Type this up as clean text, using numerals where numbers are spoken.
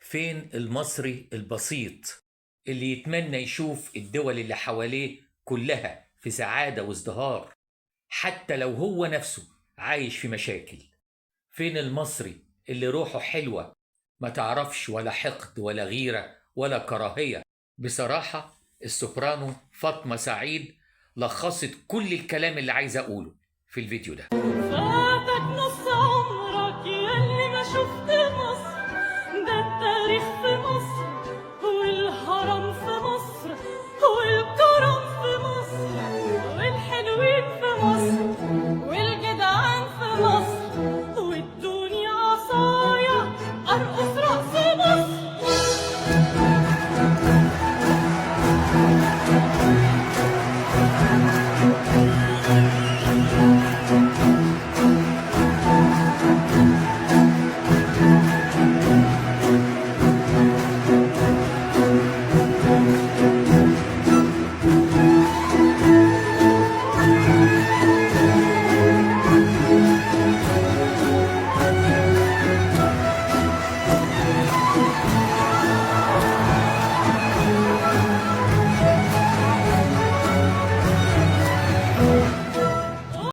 فين المصري البسيط اللي يتمنى يشوف الدول اللي حواليه كلها في سعادة وازدهار، حتى لو هو نفسه عايش في مشاكل؟ فين المصري اللي روحه حلوة، ما تعرفش ولا حقد ولا غيرة ولا كراهية؟ بصراحة السوبرانو فاطمة سعيد لخصت كل الكلام اللي عايز أقوله في الفيديو ده. فاتك نص عمرك يلي ما شفت.